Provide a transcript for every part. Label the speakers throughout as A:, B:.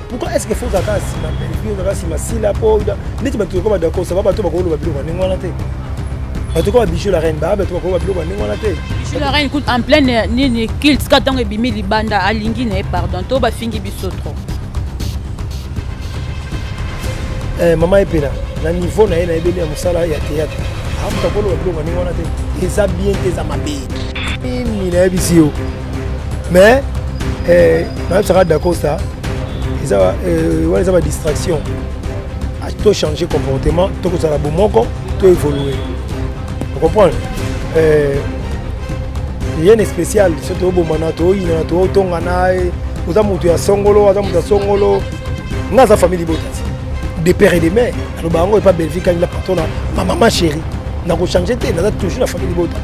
A: Pourquoi est-ce que faut ozalaka nsima Bellevue, ozalaka nsima Sila? Mpo neti bato lokola badakosa ba bato bakoloba biloko ya ndenge wana te. Bato lokola Bijou la reine, baa bato bakoloba biloko ya ndenge wana te.
B: Bijou la reine en pleine nini culte, ka ntango ebimi libanda, alingi na ye pardon to bafingi biso trop.
A: Eh, mama Epela na niveau na ye nayebeli ya mosala ya théâtre, amuta akoloba biloko ya ndenge wana te. Eza bien te, eza mabe nini nayebisi yo. Mais eh, nayebisaka Dacosta, eza eh, wana eza badistraction. To changer comportement, tokozala bomoko, to évoluer, ocomprendre? Eh, rien de spécial. So tobomana, toyinana, totongana, oza moto ya songolo, aza moto ya songolo. Nga aza famille libota de père et de mère. Aloba yango epa Belvi Kangi, la patona, ma maman chérie. Nakochange te, naza toujours na famille libota,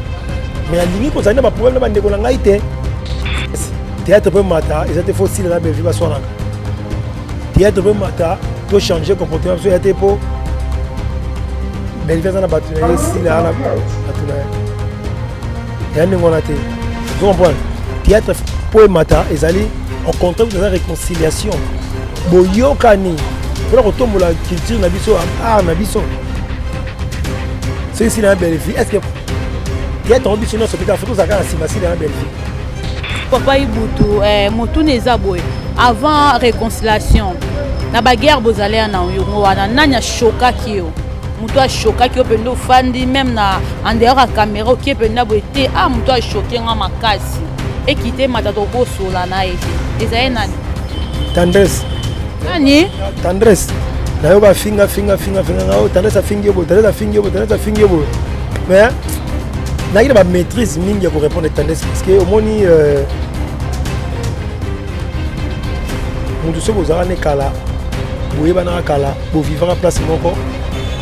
A: mais alingi kozali na baproblème na bandeko na ngai te. Théâtre mpe mata eza te fo Sila na Belvi baswanaka. Théâtre mpe mata, to changer comportement biso ya te, mpo Belvi aza na bato na ye, Sila na bato na ye, ya ndenge wana te. Ozo comprendre? Théâtre mpo emata ezali au contraire eza réconciliation, boyokani mpona kotombola culture na biso, art na biso. Soki Sila na Bellevue, est ce que théâtre yango biso nyonso mpe faut tozalaka na nsima Sila na Bellevue?
B: Papa Ibutu, eh, motuna eza boye: avant réconciliation na baguerre bozali ya na yango wana, nani ashokaki yo? Moto ashokaki yo mpenza, ofandi même na en dehors ya caméra, okie mpenza boye te: ah, moto ashoke nga makasi, ekite mata, tokosola na ye te, ezali nani?
A: Tendresse.
B: Nani?
A: Tendresse. Nayoka afinga, finga, finga, finga nga oyo. Tendresse afingi yo boye, Tendresse afingi yo boye, Tendresse afingi yo boye. Mais nayaki na bamaîtrise mingi ya korépondre Tendresse, parce que omoni, moto soki ozalaka ne kala, boyebanaka kala, bovivaka place moko,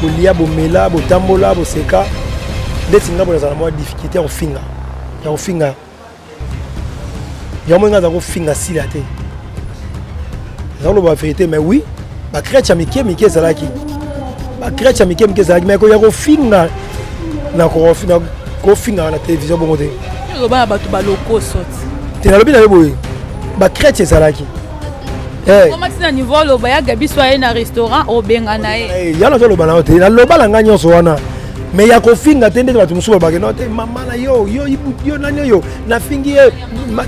A: bolia, bomela, botambola, boseka. Ndeti nga boye, nazala mwa difficulté ya kofinga, ya kofinga yango. Nga aza kofinga Sila te, eza koloba vérité. Mais oui, bacrêche ya mike mike ezalaki, bacrêche ya mike mike ezalaki, mais ya kofinga na kofingaka na télévision bongo te.
B: Oloba na bato balokoso.
A: Te, nalobi na yo boye, bacrêche ezalaki.
B: Omati na niveau oloba ya Gabi so aye na restaurant, obenga na ye.
A: Ya nazoloba na yo te, naloba na ngai nyonso wana, mais ya kofinga te. Ndenge bato mosusu balobaka no te, mama na yo, yo yo nani oyo nafingi ye,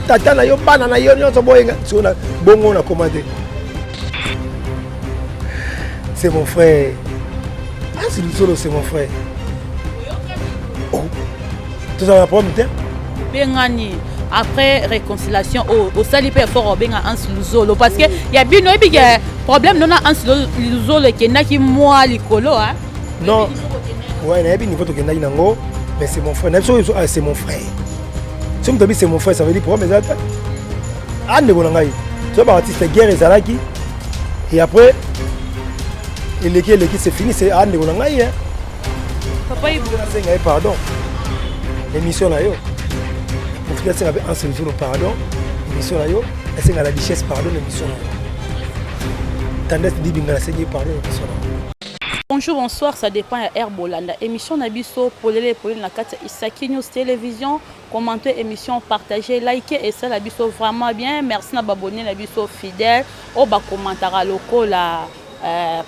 A: tata na yo, bana na yo nyonso boyenga so bongo, nakoma te. C'est mon frère Asi Lusolo, c'est mon frère. Oh. Tozala na problème te.
B: Bengani après réconciliation oyo osali mpe effort obenga Anse Luzolo, parce que ya bino oyebi ke problème nona Anse Luzolo ekendaki mwa likolo.
A: Non, ouais, nayebi niveau tokendaki nango, mais c'est mon frère. Nayebi soki, ah, c'est mon frère. Soki moto abi c'est mon frère, ça veut dire problème eza te. Ah, ndeko na ngai, so baartiste, guerre ezalaki et après eleki, eleki, c'est fini. C'est, ah, ndeko na ngai.
B: Papa.
A: Nasenga ye pardon, émission na yo. Profite, nasenga mpe Anse Luzolo pardon, émission na yo. Nasenga la duchesse pardon, émission na yo. Tendresse Dibinga, nasengi ye pardon, émission na yo.
B: Bonjour, bonsoir, ça dépend ya Air Bolanda. Émission na biso polele polele na kati ya Isaki News Télévision. Commentez émission, partagez, likez et ça la biso vraiment bien. Merci na babonné na biso fidèle. O ba commentara lokola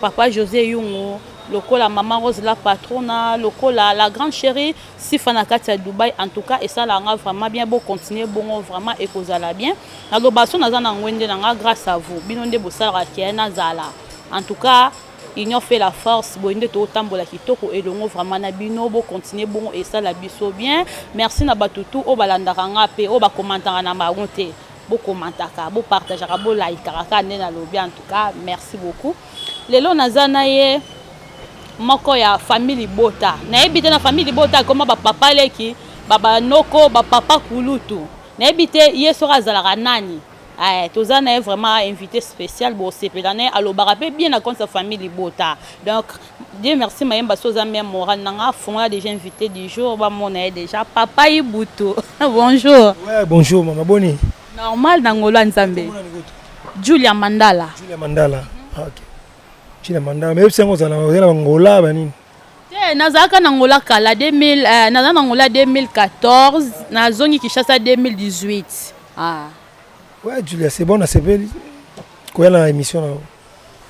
B: papa José Yungu, lokola maman Rose la patrona, lokola la grande chérie Sifa na kati ya Dubaï. En tout cas, et ça la vraiment bien. Bon, continuer bon, vraiment et kozala bien. Na lobaso naza na ngwende na nga grâce à vous. Bino nde bosala kiena zala. En tout cas, union fait la force. Boye nde totambola kitoko elongo vraiment na bino. Bocontinue bongo, esala biso bien. Merci na bato tu oyo balandaka nga mpe oyo bakomantaka na bango te. Bokomantaka, bopartageaka, bolaikaka kaka nde nalobi. En tout cas, merci beaucoup. Lelo naza na ye moko ya famille libota. Nayebi te, na famille libota akoma bapapa leki, babanoko, bapapa kulutu, nayebi te ye soki azalaka nani. Eh, toza na ye vraiment invité spécial. Bosepela na ye, alobaka mpe bien na compte ya famille libota. Donc Dieu merci, mayemba so oza même moral na nga afongola déjà. Invité du jour, bamona ye déjà, papa Ibutu, bonjour.
A: Ouais, bonjour mama, boni?
B: Normal, na ngolo ya Nzambe. Julia Mandala.
A: Julia Mandala. Ah, ok, Julia Mandala. Mais yebisi yango, ozala na bangola banini?
B: Te, nazalaka na Ngola kala 2000, naza na Ngola 2014, nazongi Kinshasa 2018, ah.
A: Ouais, Julia, c'est bon, nasepeli. Koya na émission na yo.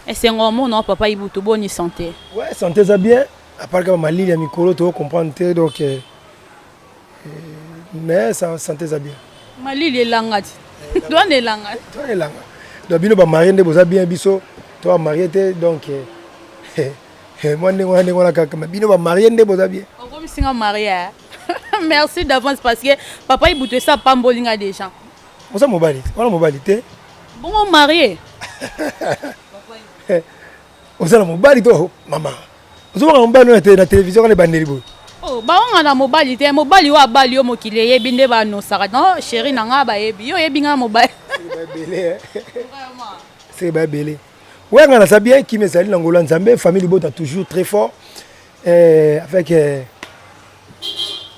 B: Esengo omona papa Ibutu, boni santé?
A: Ouais, santé eza bien, à part kaka malili ya mikolo to comprendre te, donc mais ça, santé eza bien.
B: Malili elanga ti towana elanga.
A: Towana elanga. Donc bino bamariés nde boza bien, biso to bamariés te, donc mwa ndenge wana kaka, mais bino bamariés nde boza bien.
B: Okomisinga marié? Merci d'avance, parce que papa Ibutu esa pambolinga déjà.
A: Oza mobali wana, mobali te.
B: Bongo marié?
A: Oza na mobali to mama ozobanga mobali oyo na télévision kana ebandeli boye?
B: Oh, baonga na mobali te. Mobali oyo abali yo, mokili eyebi nde banosaka non chéri na nga, bayebi yo, oyebi nga mobali.
A: Seke baebele oyanga naza bien, kimi ezali na ngolo ya Nzambe, famille libota toujours très fort, avec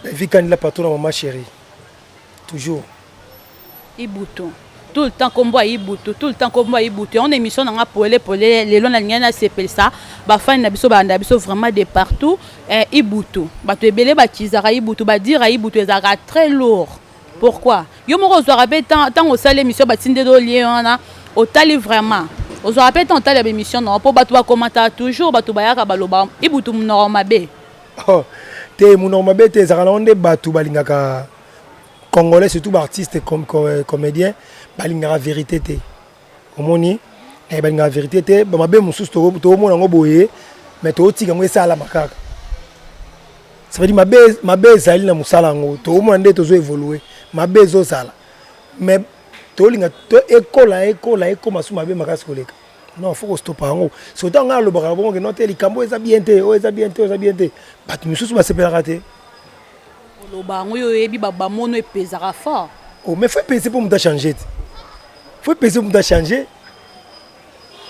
A: Vikandila patron na mama chérie toujours.
B: Ibutu tout le temps, kombo ya Ibutu tout le temps, kombo ya Ibutu yango na émission na nga Polele Polele. Lelo nalingai nasepelisa bafani na biso, balanda biso vraiment de partout. Ibutu, bato ebele bakizaka Ibutu, badira Ibutu ezalaka très lourd. Pourquoi yo moko ozwaka mpe ntango osali émission, batindeli olie wana, otali vraiment, ozwaka mpe ntango otali ya baémission nango, mpo bato bakomataka toujours, bato bayaka baloba Ibutu monoko mabe?
A: Oh, te, monoko mabe te. Ezalaka nango nde bato balingaka congolais, surtout baartiste comédien, balingaka vérité te. Omoni, balingaka vérité te. Bamabe mosusu toomona yango boye, mais tootika yango esalama kaka. Ça veut dire mabe, mabe ezali na mosala yango. Toomona nde tozo évolue, mabe ezozala, mais tolinga to ekola, ekola, ekoma su mabe makasi koleka. Non, faut kostopa yango. Surtout ngai alobaka bongo ke non te, likambo eza bien te, oyo eza bien te, oyo eza bien te, bato misusu basepelaka te.
B: Oloba yango, oyo oyebi bamono epezaka fort.
A: Oh, mais faut epese mpo moto achange te. Faut epese mpo moto achange.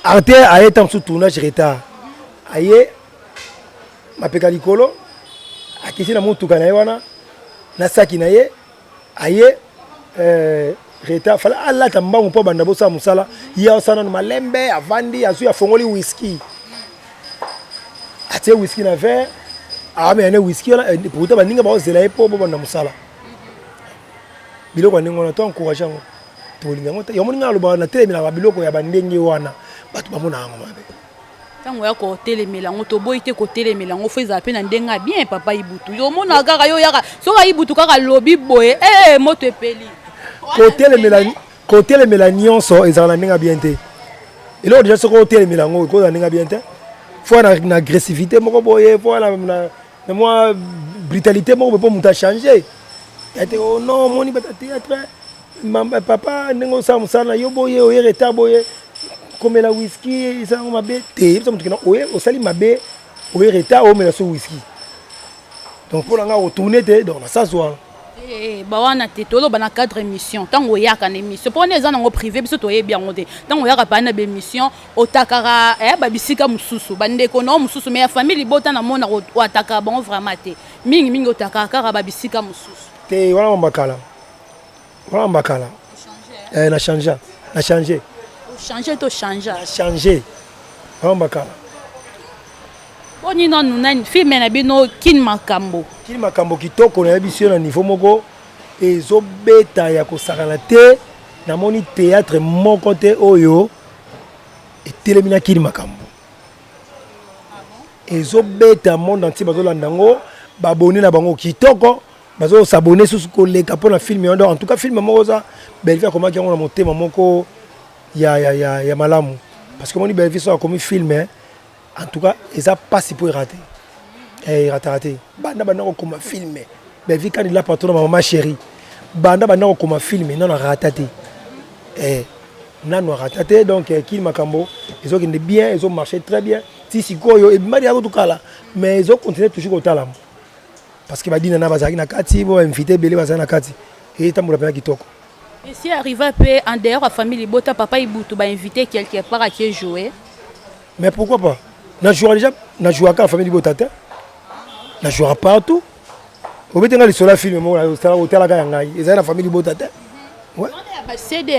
A: Arte aye ntango mosusu tournage retard, aye mapeka likolo, akisi na motuka na ye wana na saki na ye, aye retard, fala alata mbangu mpo banda bosala mosala. Ye asala nano malembe, avandi, azwi, afongoli whisky, atie whisky na verre, amela ne whisky wana. Pourtant baninga baozela ye mpo bobanda mosala. Biloko ya ndenge wana to encourage yango, tolinga yango te. Yango moninga alobaka na telemelaka biloko ya bandenge wana, bato bamona yango mabe.
B: Ntango ya kotelemela yango, toboyi te. Kotelemela yango, faut ezala mpe na ndenge ya bien. Papa Ibutu, yo omona kaka, yo yaka soki Ayibutu kaka lobi boye, e moto epeli.
A: Kotelemela, kotelemela nyonso ezala na ndenge ya bien te. Eloko deja soki otelemela yango, ekozala ndenge ya bien te. Faut na agressivité moko boye, faut na mwa brutalité moko boye mpo moto achange ya te. Oh non, omoni bata théâtre, papa, ndenge osala mosala na yo boye, oye retard boye, komela whisky esalango mabe te. Yebisa moto kena oye osali mabe, oye retard, omela so whisky. Donc mpo na nga otourne te, donc na sens wana.
B: Bawana te. Toloba na cadre émission. Ntango oyaka na émission, mpo wana eza nango privé, biso toyebi yango te. Ntango oyaka paa na baémission, otakaka babisika mosusu, bandeko nao mosusu, mais ya famille libota namona oatakaka bango vraiment te. Mingimingi otakaka kaka babisika mosusu.
A: Te, wana mambakala, wana mbakala. Na change, na change.
B: Ochange to change?
A: Na change, wana mbakala.
B: Boni nanu nani film na bino Kin Makambo?
A: Kin Makambo kitoko, nayebi si yo na niveau moko ezobeta ya kosakana te. Namoni théâtre moko te oyo etelemi na Kin Makambo. Ezobeta monde entier, bazolanda yango, babone na bango kitoko, bazosabone susu koleka mpona film yango. Donc en tout cas film moko oza Bellevue akomaki yango na motema moko ya malamu, parce que omoni Bellevue so akomi film, en tout cas eza mpasi mpo erate, erataka te. Banda banda kokoma film Bellevue kandi la patron na mama chérie, banda banda kokoma film, nano arata te, nano arata te. Donc Kini Makambo ezokende bien, ezomarche très bien ti sikoyo. Ebimaki ya kotukala, mais ezocontinue toujours kotalama, parce que badina na bazalaki na kati, bo bainvité ebele bazali na kati, etambola mpena kitoko.
B: Esi arriva mpe en dehors ya famille libota, papa Ibutu, bainvité quelque part, ake jouer?
A: Mais pourquoi pas? Na jouaka déjà, na jouaka na famille libota te, na jouaka partout. Obeti nga lisolo ya film moko otalaka ya ngai, ezali na famille libota te.
B: Bacd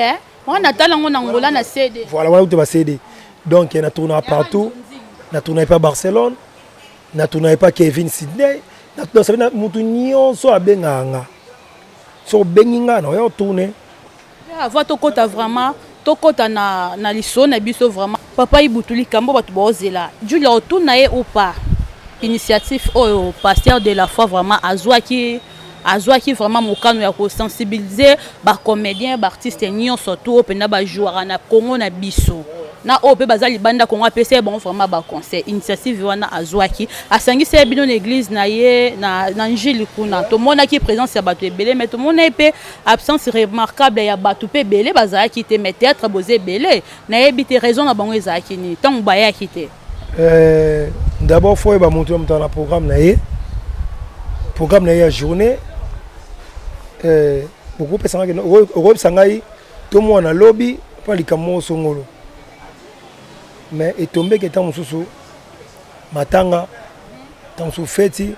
B: wana natala yango na Ngola na CD.
A: Voilà, wana ute bacd. Donc na tournaka partout, na tournaki pa Barcelone, na tournaki pa Kevin Sydney. Motu nyonso abengaka nga, so obengi nga na oya otourne.
B: Avant tokɔta vraiment. Tokɔta na lisolo na biso vraiment. Papa Ibutu, likambo bato baozela, Julia otuna ye ou pas, initiative oyo pasteur de la foi vraiment azwaki vraiment mokano ya kosensibiliser bacomédien, baartiste nyonso tu oyo mpenza bajouaka na Congo na biso, na oyo mpe baza libanda Congo, apesa ye bango vraiment baconseil. Initiative wana azwaki, asangisi ye bino na église na ye na Njili kuna. Tomonaki présence ya bato ebele, mais tomona ye mpe absence remarquable ya bato mpe ebele bazalaki te. Mais théâtre boza ebele, nayebi te raison na bango ezalaki nini ntango bayaki te.
A: D'abord faut oyeba moto ya moto na programme na ye, programme na ye ya journée. Okopesa ngai to mwana lobi mpo likambo moko songolo, mais etombeki ntango mosusu matanga, ntango mosusu feti,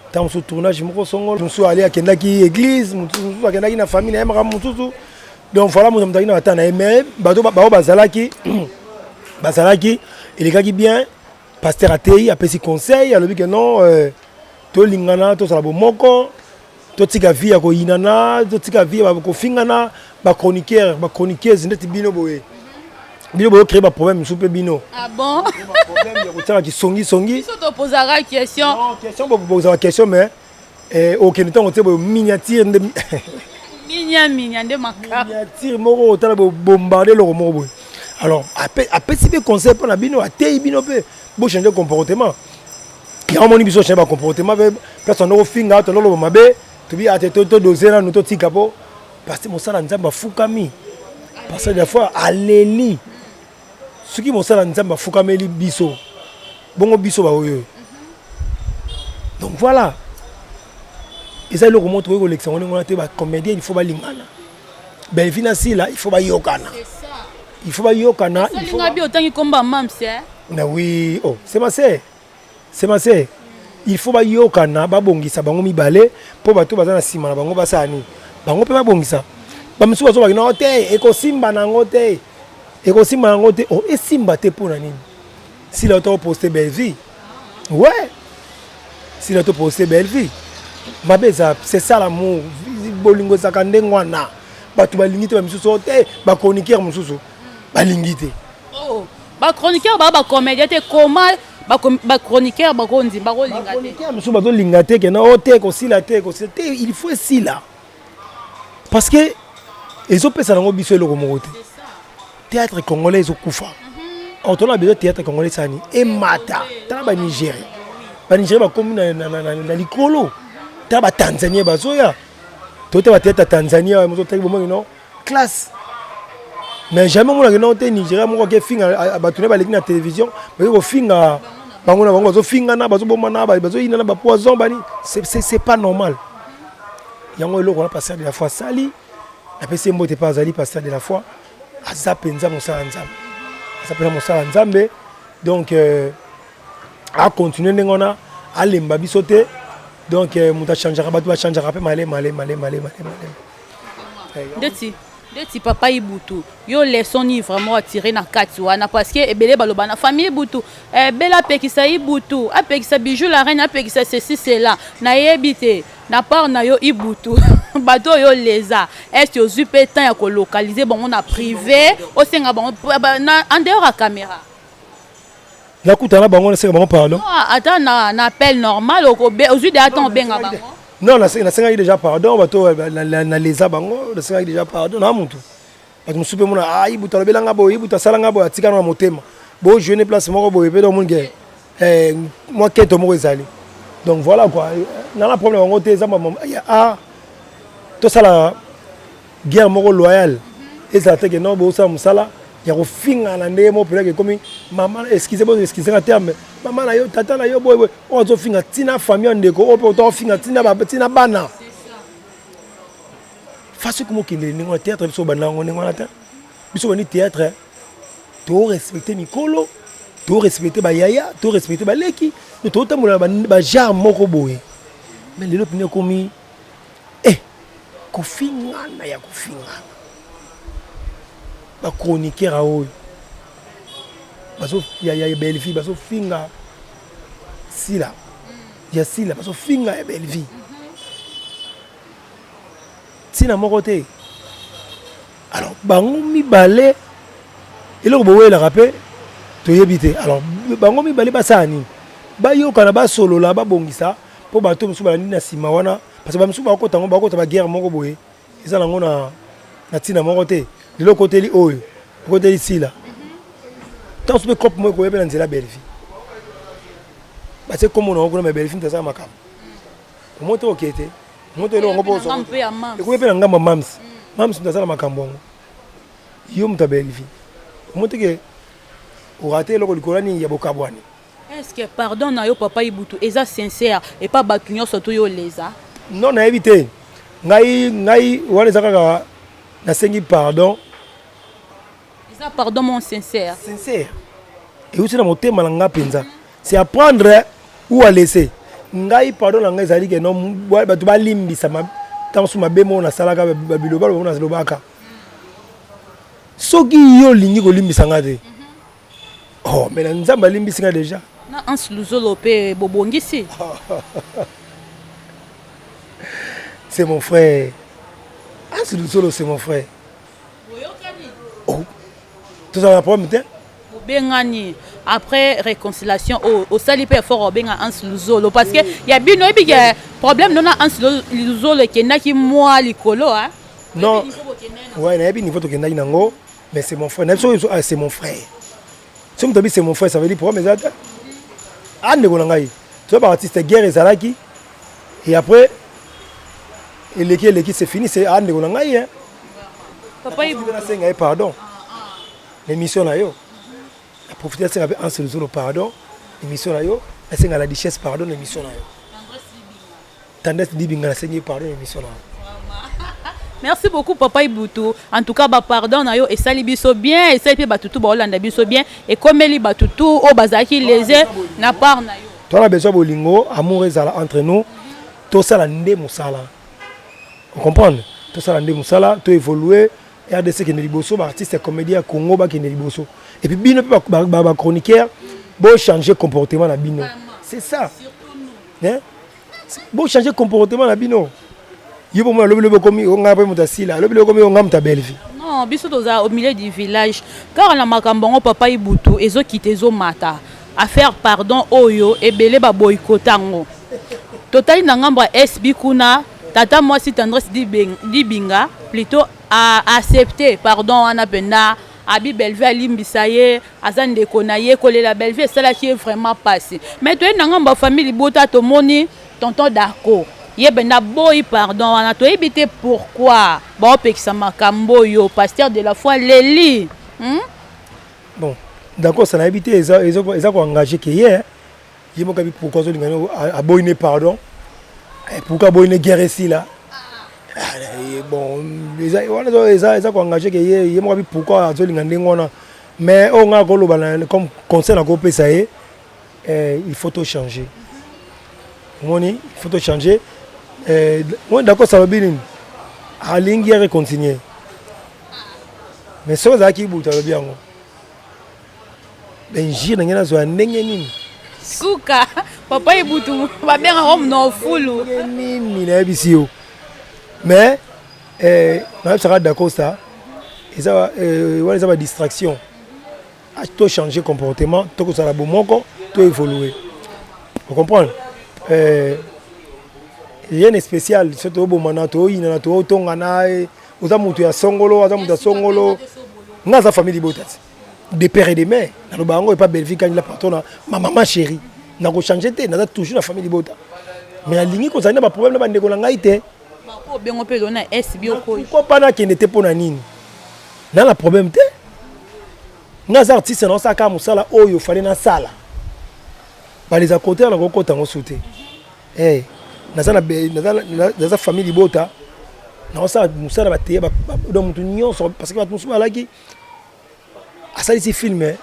A: ntango mosusu tournage moko songolo. Mosusu ali akendaki église, mosusu akendaki na famille na ye, makambo mosusu. Donc voilà, moto moto aki na batanga na ye, mais bato bao bazalaki, elekaki bien. Pasteur atei, apesi conseil, alobi ke non, tolingana, tozala bomoko, totika vie ya koyinana, totika vie ya kofingana. Bachroniqueur, bachroniqueuse ndeti bino boye, bino boyo créer baproblème mosusu mpe bino.
B: Ah bon?
A: Problème ya kotiaka kisongisongi.
B: Biso topozaka question.
A: Non, question, bozala question, mais okende ntango te boye miniature nde.
B: Minya minya nde makambo.
A: Miniature moko otala bombarde eloko moko boye. Alors apesi mpe conseil mpo na bino, ateyi bino mpe bochange comportement. Yango moni biso change bacomportement mpe place tondo kofinga, tondo loba mabe, tobi ate todose nanu, totika mpo parce que mosala Nzambe afukami. Parce que des fois aleli, soki mosala Nzambe afukameli biso bongo, biso baoyo. Donc voilà, eza eloko moko tokoki kolekisa ngo ndenge wana te. Bacomédien, il faut balingana. Belvi na Sila, il faut bayokana, il faut bayokana.
B: Olinga bi otangi komba mams, eh?
A: Na oui, oh, c'est ma sœur, c'est ma sœur. Il faut bayokana, babongisa bango mibale mpo bato baza na nsima na bango basala nini, bango mpe babongisa. Bamisusu bazobaki nango te, ekosimba nango te, ekosimba nango te. Oh, esimba te mpo na nini? Sila ota oposte Bellevie, ouais, Sila toposte Bellevie mabe eza. C'est ça l'amour, bolingo ezalaka ndenge wana. Bato balingi te, bamisusu oyo te, bachroniqueur mosusu balingi te.
B: Oh, bachroniqueur baa bacomédien te, koma bachroniqueur bakondi bakolinga te.
A: Bachroniqueur mosusu bazolinga te kena o te, ekosila te, ekosila te. Il faut esila parce que ezopesa nango biso eloko moko te. Théâtre congolais ezokufa. Or tona besoin théâtre congolais esani emata. Tala Banigéria, Banigéria bakomi na likolo. Tala Batanzanie bazoya, tote bathéâtre ya Tanzanie mozotaki bomoi no classe, mais jamais omonaki nao te Nigéria moko ake finga bato ne baleki na télévision, bakoki kofinga bango na bango, bazofingana, bazobomana, bazoyinana, bapoison bani. C'est pas normal. Yango eloko wana pasteur de la foi asali, napesi ye mbote mpe azali pasteur de la foi, aza mpenza mosala Nzambe, aza mpenza mosala Nzambe. Donc acontinue ndenge wana, alemba biso te. Donc moto achangeaka, bato bachangeaka mpe male male male male male male.
B: Ndeti papa Ibutu, yo leçon nini vraiment atire na kati wana? Parce que ebele baloba na famille Ibutu, ebele apekisa Ibutu, apekisa Bijou la reine, apekisa ceci cela. Nayebi te, na part na yo Ibutu, bato oyo leza est ozwi mpe temps ya kolocaliser bango na privé, osenga bango en dehors ya caméra?
A: Nakutana bango, nasenga bango pardon.
B: Ata na appel normal, ozwi de ata obenga bango.
A: Non, nasengaki déjà pardon. Bato naleza bango, nasengaki déjà pardon na mutu. Bato mosusu mpe mona, ah, Ibutu alobelanga boye, Ibutu asalanga boye, atikana na motema, bojeune place moko boye mpe omoni ke mwa keto moko ezali. Donc voilà quoi, nana problème yango te. Eza a tosala guerre moko loyale, ezala te ke non, bosala mosala ya kofingana ndenge moko pelaki ekomi mama, excuse, bo excuse nga terme, mama na yo, tata na yo, boye boye, oyo azofinga ntina famille ya ndeko oyo mpe otofinga ntina bana fasi komi okendele ndenge wana. Théâtre biso banda yango ndenge wana te. Biso bandi théâtre, torespecte mikolo, torespecte bayaya, torespecte baleki, totambola na bagenre moko boye. Mais lelo pene ekomi kofingana ya kofingana. Bachroniqueur oyo ya Bellevie bazofinga Sila, ya Sila bazofinga ya Bellevie, ntina moko te. Alors bango mibale eloko bowelaka mpe toyebi te. Alors bango mibale basala nini? Bayokana, basolola, babongisa mpo bato mosusu balandi na nsima wana, parce que bamosusu bakota yango, bakota baguerre moko boye eza nango na ntina moko te. Lelo okoteli oyo, okoteli sila, ntango mosusu mpe cope moko ekoya mpe na nzela Bellevue, batie kombo nango kuna, me Bellevue moto azala makambo omo te, oke te moto eloko yango mpo ekomi mpe na ngambo ya mams. Mams moto azala makambo yango, yo moto ya Bellevue omo te ke orate eloko likolo nini ya bokabwani.
B: Est-ce que pardon na yo, papa Ibutu, eza sincère epa bato nyonso to yo leza?
A: Non, nayebi te. Ngai wana eza kaka nasengi pardon.
B: Eza pardon mon sincère?
A: Sincère, euti na motema na nga mpenza. C'est à prendre ou à laisser. Ngai pardon na ngai ezali ke non, bato balimbisa ntango mosusu mabe moko nasalaka, babiloba loba nalobaka. Soki yo olingi kolimbisa nga te, oh, mais na Nzambe alimbisi nga déjà.
B: Na Anse Luzolo mpe bobongisi?
A: C'est mon frère, Anse Luzolo, c'est mon frère.
B: Boyokani?
A: Oh, tozala na problème te.
B: Bobengani après réconciliation oyo osali mpe effort obenga Anse Luzolo, parce que ya bino oyebi ke problème no na Anse Luzolo ekendaki mwa likolo.
A: Non, ouais, nayebi niveau tokendaki nango, mais c'est mon frère. Nayebi soki, ah, c'est mon frère. Soki moto abi c'est mon frère, ça veut dire problème eza te. Ah, ndeko na ngai, toza baartiste, guerre ezalaki et après eleki, eleki, c'est fini. C'est, ah, ndeko na ngai, hein.
B: Papa.
A: Nasenga ye pardon na émission na yo. Na profite, nasenga mpe Anse Luzolo pardon émission na yo, nasenga la Duchesse pardon na émission na yo, Tendance Dibinga, nasengi ye pardon na émission na yo.
B: Merci beaucoup, papa Ibutu. En tout cas, ba pardon na yo esali biso bien, esali pe batutu baolanda biso bien, ekomeli batutu oyo bazalaki lésé na part na yo.
A: Toza besoin bolingo, amour ezala entre nous. Tosala nde mosala, ocomprendre? Tosala nde mosala, to évoluer, RDC kende liboso, baartiste ya comédie ya Congo bakende liboso. Et puis bino mpe bachroniqueur, bochanger comportement na bino, c'est ça, hein? Bochanger comportement na bino. Yo bomona alobi lobi okomi ngai mpe moto asila, alobi lobi okomi ngai moto ya Bellevue.
B: Non, biso toza au milieu du village kaka na makambo yango, papa Ibutu. Ezokita, ezomata, affaire pardon oyo ebele baboyikota yango. Totali na ngambo ya SB kuna, tata mwasi Tendresse Dibinga plutôt a accepté pardon wana mpenza, abi Bellevue alimbisa ye, aza ndeko na ye. Kolela Bellevue esalaki ye vraiment mpasi. Mais toyebi na ngambo ya famille libota, tomoni tonton Darko, ye mpenza boyi pardon wana. Toyebi te pourquoi baopekisa makambo oyo. Pasteur de la foi leli,
A: Bon, d'accord, ça nayebi te, eza koengage ke ye ye moko abi pourquoi azolinga aboyi ne pardon, pourquoi aboyi ne guerre esila. Bon, wana eza koengage ke ye moko abi pourquoi azolinga ndenge wana. Mais oyo ngai akoloba comme conseil nakopesa ye, il faut tochanger. Omoni, il faut tochanger. Moi, d'accord, alobi nini, alingi guerre continuer, mais soki azalaki butu alobi yango, benjire na ngai nazwa ya ndenge nini?
B: Suka, papa Ibutu, babengaka mnofulu.
A: Nini nayebisi yo, mais nayebisaka Dacosta, eza wana eza badistraction. To changer comportement, tokozala bomoko, to évoluer, ocomprendre? Rien de spécial. So tobomana, toyinana, totongana, oza moto ya songolo, aza moto ya songolo, nga aza famille libota ti de père et de mère. Naloba yango epa Bellevue Kangi, la patronne, ma maman chérie. Nakochange te, naza toujours na famille libota, mais nalingi kozali na baproblème na bandeko na ngai te.
B: Obengo mpe na SB okoyi.
A: Pourquoi pas? Nakende te mpo na nini? Na problème te. Nga aza artiste, naosala kaka mosala oyo fale nasala. Baleza kote wana, nakokota yango su te. Hey, naza famille libota, naosala mosala bateya. Donc motu nyonso, parce que bato mosusu balaki asalisi film,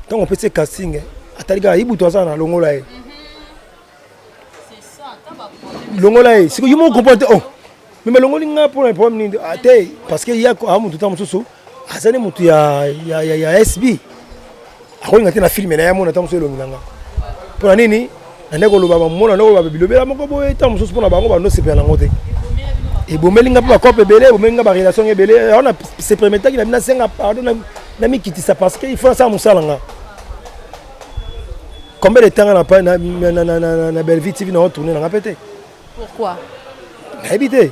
A: ntango opesi casting, atali kaka Ibutu aza na, longola ye, longola ye. Sikoyo yo moko comprendre te, oh, mais balongoli nga mpona problème nini te? Parce que ye a motu ntango mosusu aza nde motu ya SB, akolinga te na film na ye amona ntango mosusu elongi na nga. Mpona nini? Na nde koloba bamona, nde koloba bilobela moko boye, ntango mosusu mpona bango bandosepela nango te. Ebomeli nga mpe bacope ebele, ebomeli nga barelation ebele. Yango na se permettaki na bino nasenga pardon, namikitisa, parce que il faut nasala mosala nga. Combien de temps nga na Bellevue TV na otourne nanga mpe te?
B: Pourquoi?
A: Nayebi te.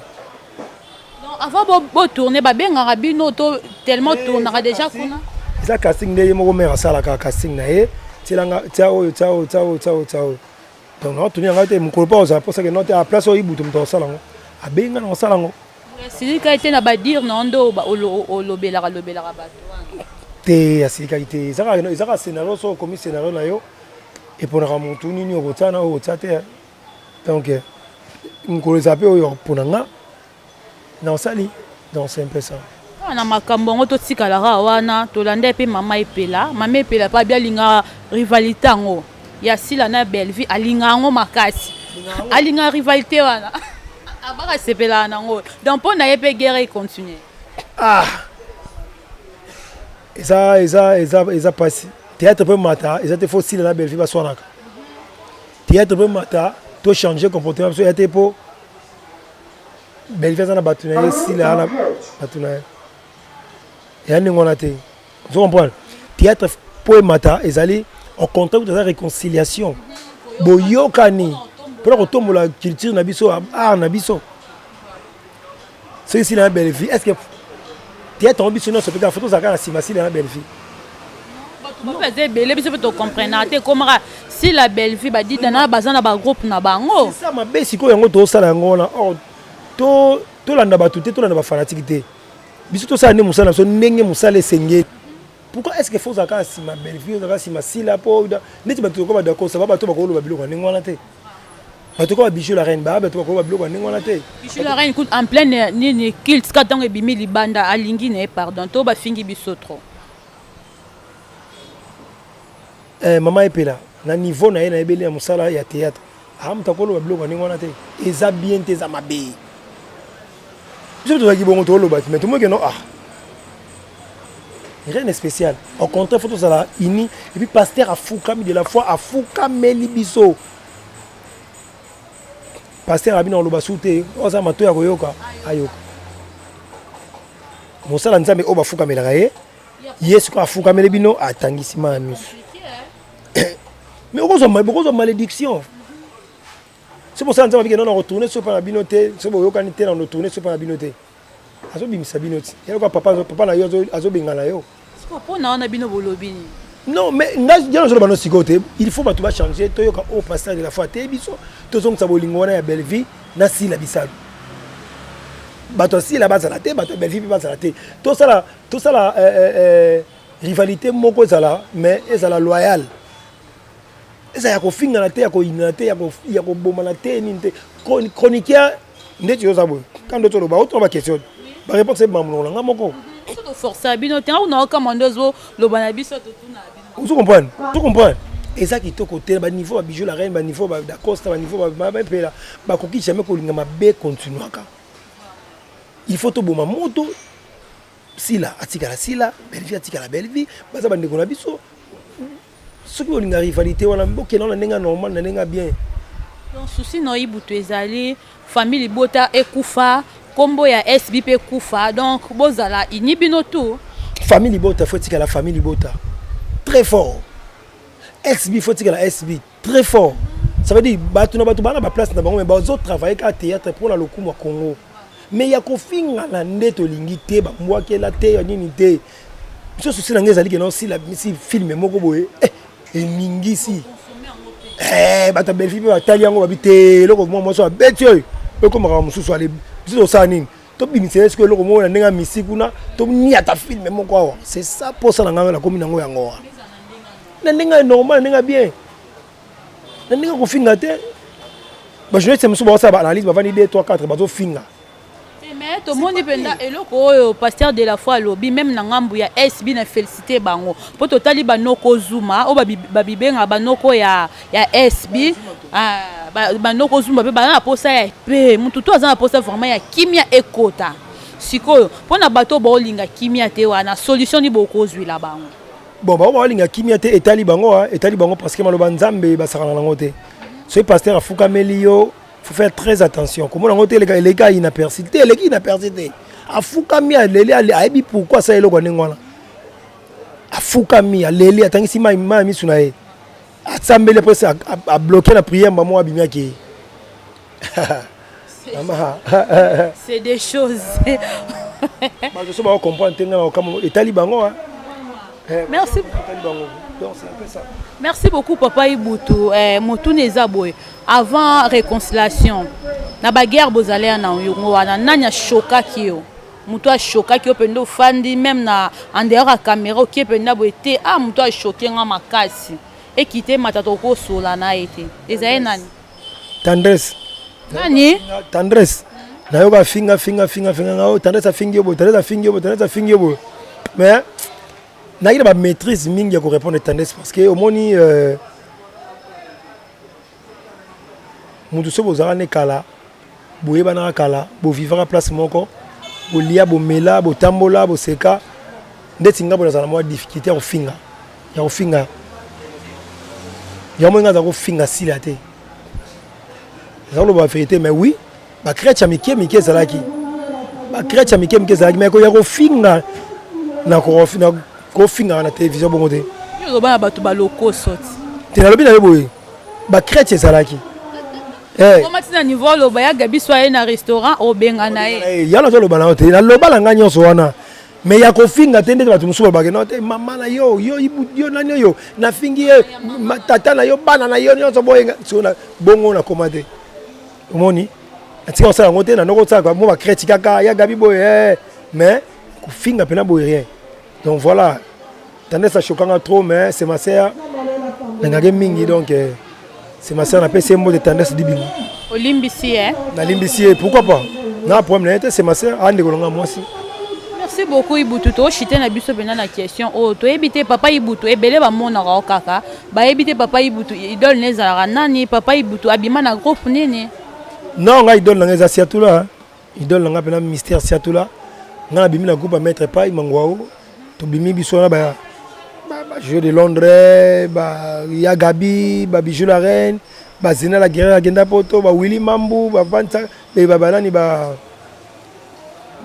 B: Donc avant botourne, babengaka bino to tellement tournaka déjà kuna?
A: Eza casting nde ye moko mare asalaka casting na ye, tielanga, tia oyo, tia oyo, tia oyo, tia oyo, tia oyo. Donc naotourne yanga te. Mokolo mpo ozala mposake no te a place oyo Ibutu, moto akosala yango, abengi nga na kosala yango.
B: Asilikaki te na badire na nde olobelaka lobelaka bato wana?
A: Te, asilikaki te. Ezaka scénario. So okomi scénario na yo, eponaka motu nini okotia na oyo okotia te. Donc mokolo eza mpe oyo mpona nga na osali. Donc c'est un peu ça.
B: Kaka na makambo yango, totikalaka wana, tolanda mpe mama Epela. Mama Epela mpe abi alingaka rivalité yango ya Sila na Bellevue, alingaka yango makasi, alingaka rivalité wana, abaka sepelaka nango. Donc mpo na ye mpe guerre econtinue.
A: Ah, eza mpasi. Théâtre mpe mata eza te. Faut Sila na Bellevue baswanaka. Théâtre mpe mata, tochange comportement biso ya te, mpo Bellevue aza na bato na ye, Sila aza na bato na ye, eya ndenge wana te. Ozo comprendre? Théâtre mpo emata ezali au contraire kutu eza réconciliation, boyokani mpona kotombola culture na biso, art na biso. Soki Sila na Bellevue, est ce que théâtre yango biso nyonso mpe kaka faut tozala kaka na nsima Sila na Bellevue?
B: Bato baza ebele, biso mpe tocomprenaka te. Ekomaka Sila, Bellevue, badida na baza na bagroupe na bango.
A: Eza mabe. Sikoyo yango tozosala yango wana. Or tolanda bato te, tolanda bafanatike te. Biso tosala nde mosala na biso ndenge mosala esengeli. Pourquoi est ce que faut ozala kaka nsima Bellevue, ozala kaka nsima Sila? Mpo neti bato lokola badakosa ba bato bakoloba biloko ya ndenge wana te. Bato koba Bijou la Reine, baa bato bakoloba biloko ya ndenge wana te.
B: Bijou la Reine en pleine nini, culte, ka ntango ebimi libanda, alingi na ye pardon to bafingi biso trop.
A: Mama Epela na niveau na ye, nayebeli ya mosala ya théâtre, amuta koloba biloko ya ndenge wana te. Eza bien te, eza mabe. Biso tozalaki bongo, toloba te, mais tomoki no, ah, rien de spécial. Au contraire, faut tozala uni. Et puis pasteur afukami de la foi, afukameli biso. Pasteur abi na koloba su te, oza mato ya koyoka, ayoka. Mosala Nzambe oyo bafukamelaka ye, ye sikoyo afukameli bino, atangisi ma ya miso. Mais okozwa malédiction. So mosala Nzambe abike nano retourne so mpa na bino te. So boyokani te, na retourne so mpa na bino te, azobimisa bino ti yaloka papa, papa na yo azobengana yo.
B: Mpo na wana bino bolobi nini?
A: Non, mais ngai jana ozoloba no sikoyo te. Il faut bato bachange. Toyoka oyo pasteur de la foi te. Biso tozongisa bolingo wana ya Bellevue na Sila. Bisalo bato ya Sila bazala te, bato ya Bellevue mpe bazala te. Tosala rivalité moko ezala, mais ezala loyale, eza ya kofingana te, ya koyinana te, ya kobomana te, nini te. Chroniqueur ndeti yo oza boye, kando toloba, otuna baquestion, baréponse ebima monoko na nga moko.
B: Toforce bino te. Nga naokama nde ozoloba na biso, totuna
A: bino. Ozo comprendre? Ozo comprendre? Eza kitoko te. Baniveau ba Bijou la Reine, baniveau Dacosta, baniveau Bapela, bakoki jamais kolinga mabe continuaka. Il faut toboma moto. Sila atikala Sila, Bellevue atikala Bellevue, baza bandeko na biso. Soki olinga rivalité wana, bokenda na ndenge normal, na ndenge bien.
B: Donc souci na Ibutu ezali famille libota ekufa, nkombo ya SB mpe ekufa, donc bozala ini bino tout.
A: Famille libota faut etikala famille libota très fort. SB faut etikala SB très fort. Ça veut dire bato na bato bana baplace na bango, mais bazotravaille kaka théâtre mpona lokumu ya Congo. Mais ya kofingana nde tolingi te, bambwakela te, ya nini te. Biso souci na ngai ezali ke naosila misi film moko boye, eningisi bato ya Bellevue mpe batali yango, babi te, eloko mwa mwasi abeti oyo ekomaka mosusu. Ale, biso tosala nini? Tobimisa ye sikoyo eloko moko na ndenge ya misi kuna, toniata film moko awa. C'est ça mposa na ngai. Nakomi nango yango wana na ndenge ya normal, na ndenge ya bien, na ndenge ya kofinga te. Bajournaliste mosusu baosala baanalyse, bavandi 2 3 4, bazofinga.
B: Mais tomoni mpenza eloko oyo pasteur de la foi alobi, même na ngambu ya SB, na félicité bango, mpo totali banoko Zuma oyo babibengaka banoko ya SB. Ah, banoko Zuma mpe baza na posa ya pe motu to aza na posa vraiment ya kimia ekota. Sikoyo mpo na bato oyo baolinga kimia te wana, solution nini bokozwila bango?
A: Bon, bango baolinga kimia te, etali bango, etali bango, parce que maloba Nzambe basakana nango te. Soki pasteur afukameli yo. Faut faire très attention. Komona yango te eleka eleka inaperçu te, eleki inaperçu te. Afukami aleli, ayebi pourquoi asala eloko ya ndenge wana. Afukami aleli, atangisi mai mai misu na ye, asambeli, après abloqué na prière, mbamo abimi akei. Mama,
B: c'est des choses.
A: Bato so bakocomprendre te, ngai na etali bango.
B: Merci.
A: Etali bango. Donc c'est un peu ça.
B: Merci beaucoup, papa Ibutu. Motuna eza boye: avant réconciliation na baguerre bozali na yango wana, nani ashokaki yo? Moto ashokaki yo mpenza, ofandi même na en dehors ya caméra, okie mpenza boye te: ah, moto ashoke nga makasi, ekite mata, tokosola na ye te, ezali nani?
A: Tendresse.
B: Nani?
A: Tendresse. Nayoka finga finga finga finga nga oyo Tendresse afingi yo boye, Tendresse afingi yo boye, Tendresse afingi yo boye, mais nayaki na bamaîtrise mingi ya korépondre Tendresse, parce que omoni, motu so bozalaka ne kala, boyebanaka kala, bovivaka place moko, bolia, bomela, botambola, boseka. Ndeti nga boye, nazala mwa difficulté ya kofinga, ya kofinga yango. Moi nga aza kofinga sila te, eza koloba vérité. Mais oui, bacrêche ya mike mike ezalaki, bacrêche ya mike mike ezalaki, mais ya kofinga na kofingaka na télévision bongo te.
B: Yo oloba na bato balokoso ti.
A: Te, nalobi na yo boye, bacrêche ezalaki.
B: Koma ntina niveau oloba ya Gabi so aye na restaurant, obenga na ye.
A: Ya nazoloba na yo te, naloba na ngai nyonso wana, mais ya kofinga te. Ndeti bato mosusu balobaka no te, mama na yo, yo yo nani oyo nafingi ye, tata na yo, bana na yo nyonso boyenga bongo, nakoma te. Omoni, natika kosala yango te, nandoko kosala mo bacrêche kaka ya Gabi boye, mais kofinga mpena boye, rien. Donc voilà, Tendresse ashokanga trop, mais c'est ma sœur, nangaki mingi. Donc c'est ma sœur, napesi ye mbote, Tendresse Dibingo.
B: Olimbisi ye?
A: Nalimbisi ye, pourquoi pas? Na problème na ye te, c'est ma sœur, andeko na nga mwasi.
B: Merci beaucoup, Ibutu. Toshite na biso mpena na question oyo toyebi te. Papa Ibutu, ebele bamonaka o kaka, bayebi te papa Ibutu idole ne ezalaka nani, papa Ibutu abima na groupe nini?
A: Non, ngai idole na ngai eza Siatula. Idole na ngai mpena Mystère Siatula. Ngai nabimi na groupe ya Maître Pai Mangwao. Tobimi biso wana ba Jeu de Londres, ba ya Gabi, ba Bijou la Reine, bazina la guerre agenda poto, ba Willy Mambu, bavansa banani, ba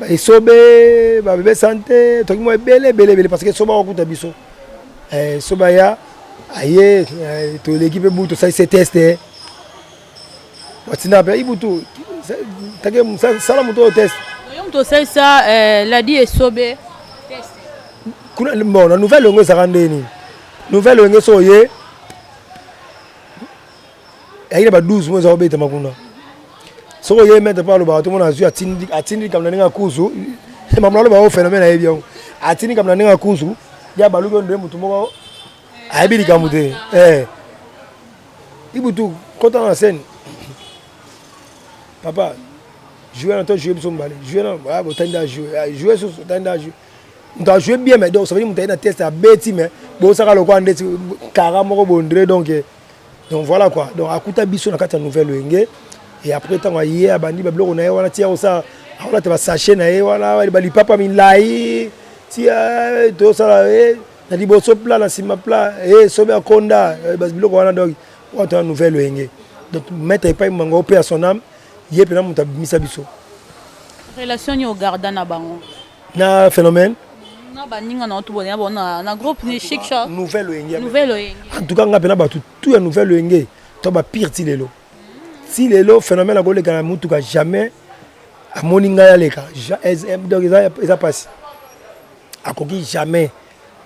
A: Esobe, babebe sante, toki mwa ebele ebele ebele, parce que Esobe akokuta biso. Esobe aya aye, toleki mpe bu tosalisi test, batinda mpe Ibutu take sala moto oyo test.
B: Yo moto osalisa Ladi Esobe?
A: Kuna, bon, na nouvelle yango ezalaka ndeni? Nouvelle yango so oye ayaki na ba 12 mois, eza kobetama kuna. Soki oye, maître mpo alobaka, tomona azwi, atindi likambo na ndenge ya kuzu. Mamona aloba o phénomène, ayebi yango, atindi likambo na ndenge ya kuzu ya baluki oyo nde motu moko ayebi likambo te. Ibutu kota na scène, papa, jouer na to jouer, biso mibale jouer na botandi, a jouer, jouer susu, otandi a jouer, moto ajoue bien. Mais donc ça veut dire moto aye na test, abeti, mais bosaka lokola ndeti kara moko bondre. Donc voilà quoi. Donc akuta biso na kati ya nouvelle wenge, et après ntango aye, abandi babiloko na ye wana, tia kosala, akolata basachet na ye wana, balipapa milai, tia tosala na liboso plat, na nsima plat, sobe akonda biloko wana. Donc wana toya nouvelle wenge. Donc maître Epai Mango, mpe ya son âme, ye mpena moto abimisa biso.
B: Relation nini ogarda na bango?
A: Na phénomène?
B: Na baninga na otubona bango na groupe ni Chic Choc.
A: Nouvelle wenge.
B: Nouvelle wenge.
A: En tout cas nga mpena bato tout ya nouvelle wenge to bapire ti lelo, ti lelo. Phénomène akoleka na mutuka, jamais amoni ngai aleka. Donc eza mpasi, akoki jamais.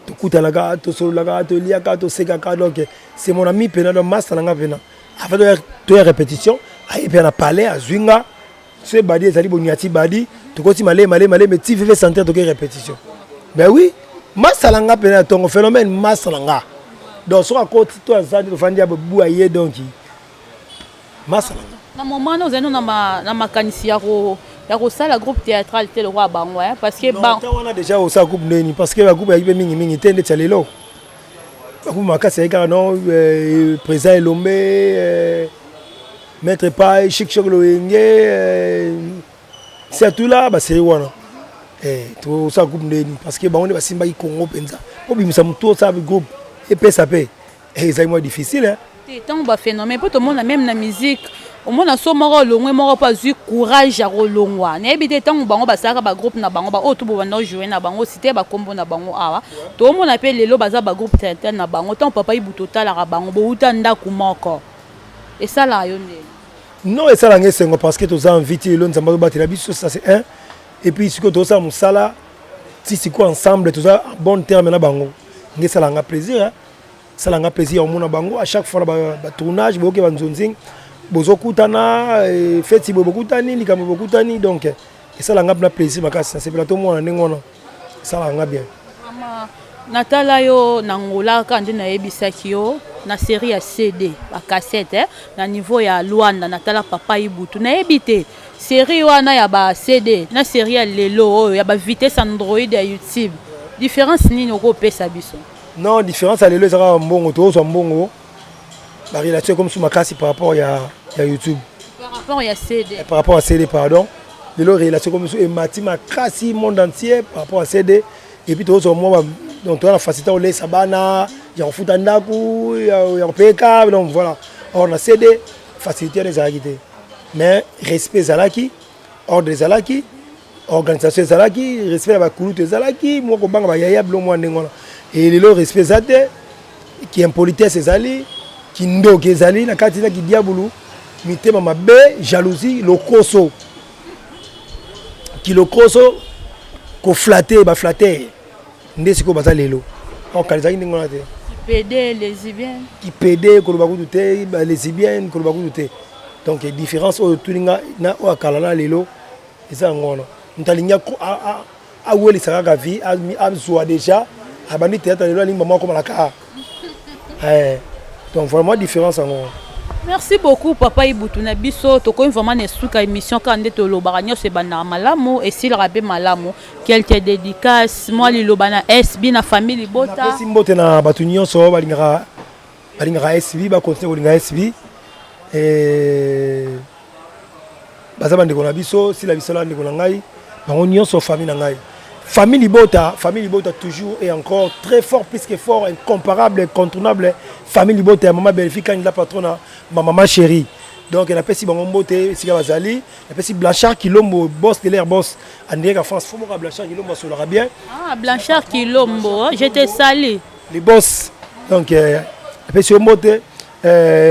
A: Tokutanaka, tosololaka, toliaka, tosekaka. Donc c'est mon ami mpena, donc master na nga mpena. Avant toya répétition, aye mpe na palais, azwi nga. So ebadi ezali boniati badi, tokoti malemi malemi malemi ti vv center, toke répétition. Ben oui, masala nga mpena ya ntongo, phénomène masala nga. Donc soki akoti to aza nde tofandi ya bobu aye, donc masala nga.
B: Na moment wana ozali na makanisi ya kosala groupe théâtral te lokola bango, parce que
A: ntango wana déjà osala groupe ndeni? Parce que bagroupe yaki mpe mingimingi te ndeti ya lelo. Bagroupe makasi yaki kaka non, président Elombe, maître Pai, Chic Choc, Loyenge, surtout la basérie wana. Tosala groupe ndeni? Parce que bango nde basimbaki Congo mpenza. Po bimisa motu osala groupe epesa mpe ezali mwa difficile.
B: Te, ntango baphénomène mpo tomona même na musique. Omona so moko olongwe, moko mpo azwi courage ya kolongwa. Nayebi te, ntango bango basalaka bagroupe na bango, baoyo to bobanda ojouer na bango, cité bakombo na bango awa, toomona mpe lelo baza bagroupe théâtral na bango. Ntango Papa Ibutu otalaka bango bowuta ndako moko, esalaka yo ndenge?
A: Non, esalanga esengo parce que toza en vie ti lelo. Nzambe azobatela biso, ça c'est un. Et puis sikoyo tozosala mosala ti sikoyo ensemble, toza en bon terme na bango. Nge esalanga plaisir, hein? Esalanga plaisir ya komona bango à chaque fois na batournage, boyoki banzonzing, bozokutana, feti boye bokutani, likambo bokutani. Donc esalanga mpena plaisir makasi, nasepela tomona ndenge wana, esalanga bien.
B: Vraiment, natala yo na Ngola kaka nde nayebisaki yo na série ya CD, bacassette, eh, na niveau ya Lwanda. Natala Papa Ibutu. Nayebi te, série wana ya ba CD na série ya lelo oyo ya bavitesse Android ya YouTube, différence nini okopesa biso?
A: Non, différence ya lelo eza kaka mbongo. Tozwa mbongo, barelation ekomi su makasi par rapport ya YouTube.
B: Par rapport ya CD?
A: Par rapport à CD, pardon. Lelo relation ekomi su emati makasi monde entier par rapport à CD. Et puis tozwa mwa, donc toza na facilité kolesa bana, ya kofuta ndako, ya kopeka. Donc voilà. Or na CD, facilité wana ezalaki te, mais respect ezalaki, ordre ezalaki, organisation ezalaki, respect ya bakulutu ezalaki, mwa kobanga bayaya, bilo mwa ndenge wana. E lelo respect eza te, kiimpolitesse ezali, kindoki ezali na kati, na kidiabulu, mitema mabe, jalousie, lokoso, kilokoso, koflatter, baflatter nde sikoyo baza lelo. Okala ezalaki ndenge wana te.
B: Kipédé, lesbienne.
A: Kipédé koloba kutu te, balesbienne koloba kutu te. Donc différence oyo tuninga na oyo akala na lelo eza yango wana. Moto alingi awelisa kaka vie, azwa déjà, abandi théâtre lelo, alingi mama akoma na kaa. Donc vraiment différence yango wana.
B: Merci beaucoup, Papa Ibutu na biso. Tokomi vraiment na esuka émission. Kaka nde tolobaka, nyonso ebandaka malamu, esilaka mpe malamu. Quelque dédicace, mwa liloba na SB, na famille libota?
A: Napesi mbote na bato nyonso balingaka SB, bacontinue kolinga SB. Baza bandeko na biso, sila biso na ndeko na ngai, bango nyonso famille na ngai, famille libota, famille libota toujours et encore, très fort, plus que fort, incomparable, incontournable, famille libota ya mama Belfi Kani, la patronne, ma maman chérie. Donc napesi bango mbote esika bazali. Napesi Blanchard Kilombo, boss de l'air, boss andiyeka France, fo moko. Blanchard Kilombo asolaka bien.
B: Ah, Blanchard Kilombo, je te salue.
A: Les boss. Donc napesi yo mbote.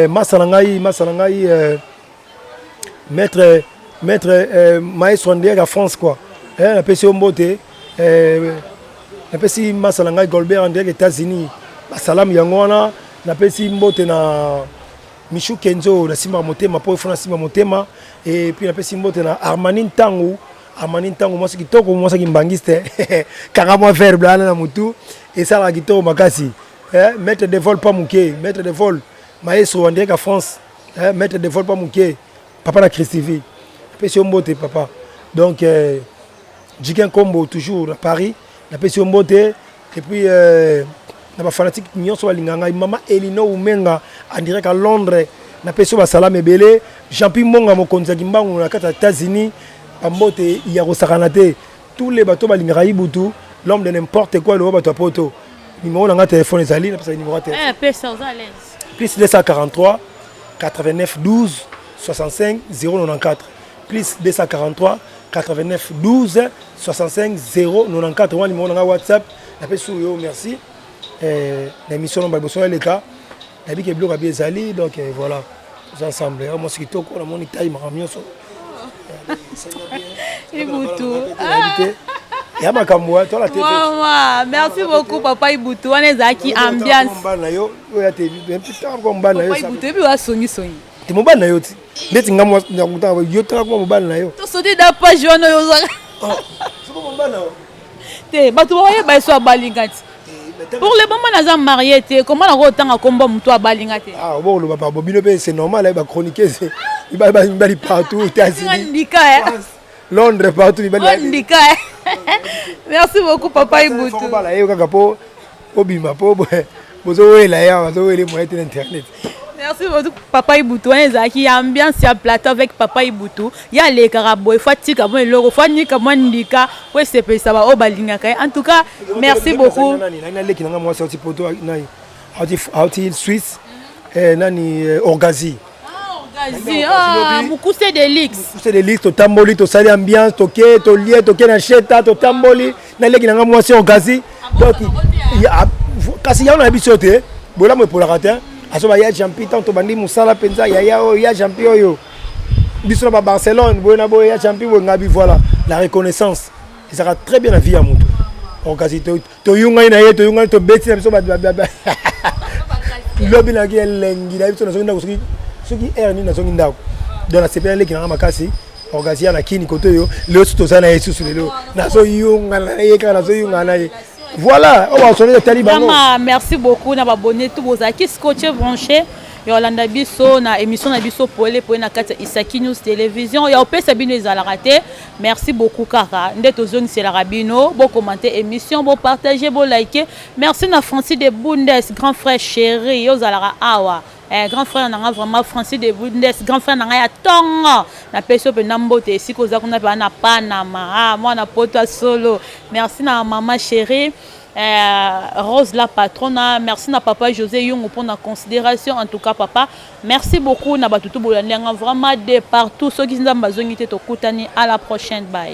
A: Masa na ngai, masa na ngai, maître maestro andiyeka France quoi, napesi yo mbote. Napesi masa na ngai Golbert andiyeka États-Unis, basalamu yango wana. Napesi mbote na Michou Kenzo, nasimbaka motema mpo efo nasimba motema. Et puis napesi mbote na Armani Ntangu, Armani Ntangu, mwasi kitoko, mwasi kimbangiste, kanga mwa verbe wana na motu, esalaka kitoko makasi. Maître de vol pa moke, maître de vol maestro andiyeka France, maître de vol pa moke, papa na Christivi, napesi yo mbote papa. Donc Jiken Kombo toujours na Paris, napesi yo mbote. Et puis na bafanatique nyonso balinga ngai, mama Elino Umenga en direct à Londres, napesi yo basalama ebele. Jean-Pi Monga, mokonzi ya Kimbangu na kati ya États-Unis, bambote ya kosakana te. Tous les bato balingaka Ibutu, l'homme de n'importe quoi, loba bato ya poto. Numéro na nga téléphone ezali, napesa numéro ya téléphone.
B: Pesa, oza à l'aise.
A: Plus 243 89 12 65 094, plus 243 89 12 65 094, wana numéro na nga WhatsApp. Napesi oyo merci na émission na liboso eleka. Nayebi ke biloko abi ezali. Donc voilà, toza ensemble. Mwasi kitoko, namoni tai, makambo nyonso.
B: Ibutu.
A: Te, ya makambo tola te.
B: Mama, merci beaucoup, Papa Ibutu. Wana ezalaki ambiance.
A: Mobali na yo oyo ya te, mobali na yo.
B: Papa Ibutu, ebi wasongisongi.
A: Te, mobali na yo ti ndeti nga yo, tanga kuma mobali na yo.
B: Tosoti da page wana oyo ozwaka.
A: Soko mobali na yo.
B: Te, bato bakoyeba eso abalinga ti. Pour le moment naza marié te. Comment nakotanga kombo motu abalinga te?
A: Ah bon, oloba ba bino mpe, c'est normal, bachroniqueuse mibali partout, États-Unis,
B: ndika.
A: Londres, partout mibali.
B: Ndika. Merci beaucoup, Papa Ibutu.
A: Bala ye kaka po obima, po bozowela ye awa, bazowela moye te na internet.
B: Merci beaucoup, Papa Ibutu. Wana ezalaki ya ambiance ya plateau avec Papa Ibutu. Ye alekaka boye, fo atika mwa eloko, fo anika mwa ndika po esepelisa baoyo balingaka ye. En tout cas, merci beaucoup.
A: Naleki nanga mwasi auti poto, nani, auti Suisse, nani, Orgazi.
B: Mokuse de luxe.
A: Mokuse de luxe, totamboli, tosali ambiance, toke tolie, toke na sheta, totamboli naleki na nga mwasi Orgazi. Donc kasi yango na biso te, bolamu epolaka te. Azoba ya Jampi, ntango tobandi mosala mpenza, yaya oyo ya Jampi oyo biso na babarcelone boye na boye, ya Jampi boye ngabi. Voilà, la reconnaissance ezalaka très bien na vie ya moto. Orgazi, toyungani na ye, toyungani, tobeti na biso lobi naki elengi na biso. Nazongi ndako soki heure nini, nazongi ndako. Donc nasepeli, aleki nanga makasi Orgazi ya na kini kote oyo. Lelo so toza na ye susu, lelo nazoyungana na ye kaka, nazoyungana na ye. Voilà, oyo basone etali bango.
B: Vraiment, merci beaucoup na babone tout bozalaki scotché, branché ya olanda biso na émission na biso Pole Pole na kati ya Isaki News Télévision. Ya opesa bino ezalaka te. Merci beaucoup. Kaka nde tozongiselaka bino, bocommenter émission, bopartager, bolike. Merci na Francis de Bundes, grand frère chéri, yo ozalaka awa. Grand frère na nga vraiment, Francis de Bundes, grand frère na ngai ya ntongo, napesi yo mpenza mbote esika oza kuna mpenza na Panama. Ah, mwana poto ya solo. Merci na mama chérie Rose la patronne. Merci na papa José Yungu pour la considération. En tout cas, papa, merci beaucoup na batutu bolandi vraiment de partout. Soki Nzambe azongi te, tokutani à la prochaine. Bye.